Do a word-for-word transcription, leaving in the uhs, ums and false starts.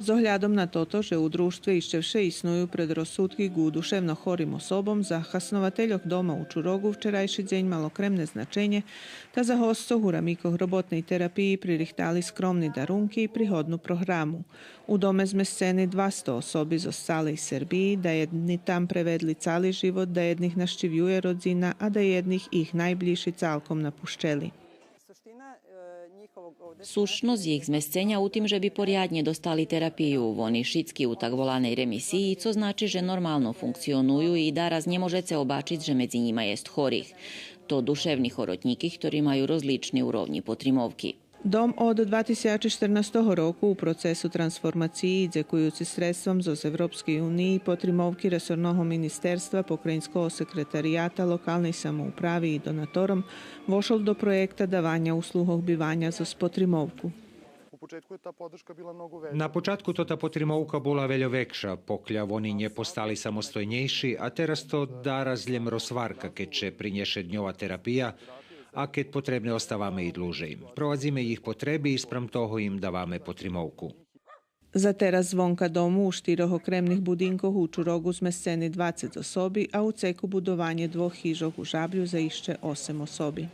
З оглядом на тото же у дружтве ище вше исную предросудки ґу душевно хорим особом, за хасновательох дома у Чуроґу вчерайши дзень мал окремне значенє, та за госцох у рамикох роботней терапиї пририхтали скромни дарунки и пригодну програму. У доме змесцени двасто особи зоз цалей Сербиї, даєдни там преведли цали живот, даєдних нащивює родзина, а даєдних их найблїжши цалком напущели. Сущносц їх змесценя у тим же би поряднє достали терапию. Вони шицки у так воланей ремисиї, цо значи же нормално функционую и дараз нє можеце обачиц же медзи нїма єст хорих. То душевни хоротнїки, хтори маю розлични уровнї потримовки. Дом од два тисячи штернастого року у процесу трансформациї, дзекуюци средством зоз Европскей униї, потримовки ресорного министерства, покраїнского секретарията, локалней самоуправи и донатором, вошол до проєкта даваня услугох биваня зоз потримовку. На початку тота потримовка була вельо векша, покля вони нє постали самостойнєйши, а тераз то дараз лєм розгварка кед ше принєше дньова терапия, а кед потребне оставаме и длужей. Провадзиме їх потреби и спрам того им даваме потримовку. За тераз звонка дому у штирох окремних будинкох у Чуроґу змесцени двацец особи, а у цеку будованє двох хижох у Жаблю за ище осем особи.